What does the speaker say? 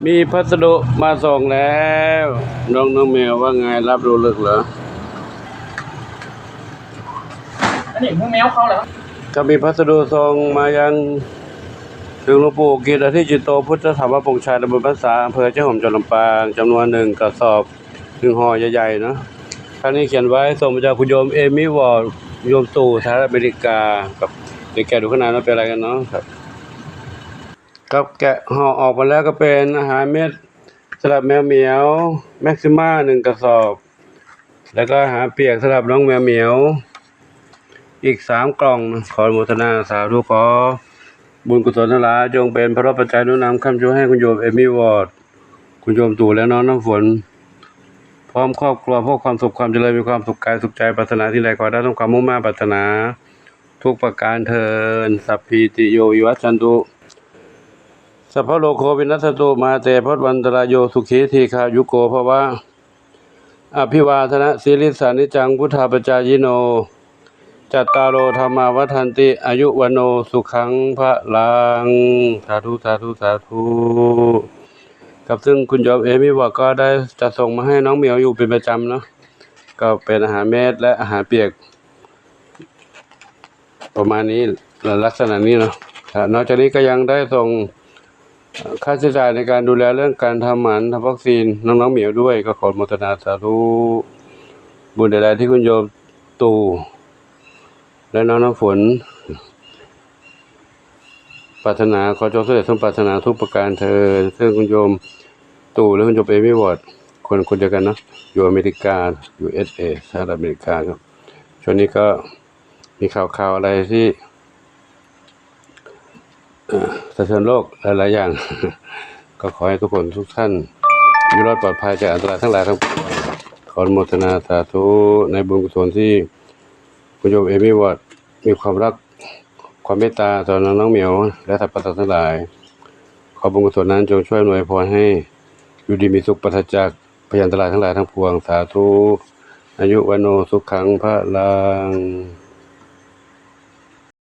ມີພັດສະດຸມາສົ່ງແລ້ວ ນ້ອງ ນ້ອງແມວວ່າໄງ? ຫຼັບລົງເລິກເລີຍ. ອັນນີ້ໝູແມວເຂົ້າແລ້ວ. ກໍມີພັດສະດຸສົ່ງມາຍັງເຖິງຫຼວງປູ່ກິດ ອາທິດຈິໂຕ ພຸດທະທຳມະປົງຊາຍ ຕຳບົນບ້ານສາ ອຳເພີຈະໂຮມ ຈັງຫວັດລຳປາງ ຈຳນວນໜຶ່ງກະສອບ ໜຶ່ງຫໍ່ໃຫຍ່ໆເນາະ. ທາງນີ້ຂຽນໄວ້ ສົ່ງມາຈາກຄຸນໂຍມເອມີ ວອດ ໂຍມຕູ້ ສະຫະລັດອາເມລິກາ. ກັບ ເດແກະດູຂ້າງໃນເນາະ ເປັນອະໄລກັນເນາະ. ກັບແກະຫໍ່ອອກມາແລ້ວ ກໍເປັນອາຫານເມັດສຳລັບແມວໝຽວ ແມັກຊິມາ ໜຶ່ງກະສອບ ແລ້ວກໍອາຫານປຽກສຳລັບນ້ອງແມວໝຽວ ອີກສາມກ່ອງ. ຂໍອະນຸໂມທະນາສາທຸ ຂໍບຸນກຸສົນທັງຫຼາຍ ຈົ່ງເປັນພະລະປັດໄຈໜູນນຳຄ້ຳຊູໃຫ້ຄຸນໂຍມເອມີ ວອດ ຄຸນໂຍມຕູ້ ແລະ ນ້ອງນ້ຳຝົນ ພ້ອມຄອບຄົວ ພົບຄວາມສຸກຄວາມຈະເລີນ ມີຄວາມສຸກກາຍສຸກໃຈ ປາດຖະໜາສິ່ງໃດຂໍໄດ້ສົມຄວາມມຸ່ງມາດປາດຖະໜາ ທຸກປະການເທີນ. ສັບພີຕິໂຍວິວັດຊັນຕຸ ສັບພະໂລໂກວິນັດສັນຕຸ ມະຫະເຕ ພະວັນຕະລາໂຍ ສຸຂີ ດີຄາຍຸໂກ ພະວະ. ອະພິວາທະນະສີລິດສະ ນິຈຈັງ ວຸດທາປະຈາຍິໂນ ຈັດຕາໂລ ທຳມາ ວັດທັນຕິ ອາຍຸ ວັນໂນ ສຸຂັງ ພະລັງ. ສາທຸ ສາທຸ ສາທຸ. ກັບເຊິ່ງຄຸນໂຍມເອມີ ວອດ ກໍໄດ້ຈັດສົ່ງມາໃຫ້ນ້ອງໝຽວຢູ່ເປັນປະຈຳເນາະ ກໍເປັນອາຫານເມັດ ແລະ ອາຫານປຽກ ປະມານນີ້ ລັກສະນະນີ້ເນາະ. ນອກຈາກນີ້ກໍຍັງໄດ້ສົ່ງ ເອີ່ ຄ່າໃຊ້ຈ່າຍໃນການດູແລເລື່ອງການທຳໝັນ ທຳວັກຊີນ ນ້ອງໆໝຽວດ້ວຍ ກໍຂໍອະນຸໂມທະນາສາທຸ. ບຸນໃດໆທີ່ຄຸນໂຍມຕູ້ ແລະ ນ້ອງນ້ຳຝົນປາດຖະໜາ ຂໍຈົ່ງສຳເລັດສົມປາດຖະໜາທຸກປະການເທີນ. ເຊິ່ງຄຸນໂຍມຕູ້ ແລະ ຄຸນໂຍມເອມີ ວອດ ຄົນ ຄົນດຽວກັນເນາະ ຢູ່ອາເມລິກາ ຢູເອສເອ ສະຫະລັດອາເມລິກາເນາະ. ຊ່ວງນີ້ກໍ ມີຂ່າວຄາວອະໄລທີ່ ເອີ່ ສະເທືອນໂລກຫຼາຍໆຢ່າງ ກໍຂໍໃຫ້ທຸກຄົນທຸກທ່ານຢູ່ລອດປອດໄພຈາກອັນຕະລາຍທັງຫຼາຍທັງປວງ. ຂໍອະນຸໂມທະນາສາທຸໃນບຸນກຸສົນທີ່ຄຸນໂຍມເອມີ ວອດ ມີຄວາມຮັກ ຄວາມເມດຕາຕໍ່ນ້ອງໆໝຽວ ແລະ ສັບພະສັດທັງຫຼາຍ. ຂໍບຸນກຸສົນນັ້ນຈົ່ງຊ່ວຍອຳນວຍພອນໃຫ້ຢູ່ດີມີສຸກ ປາສະຈາກ ພະຍັນຕະລາຍທັງຫຼາຍທັງປວງ. ສາທຸ. ອາຍຸ ວັນໂນ ສຸຂັງ ພະລັງ.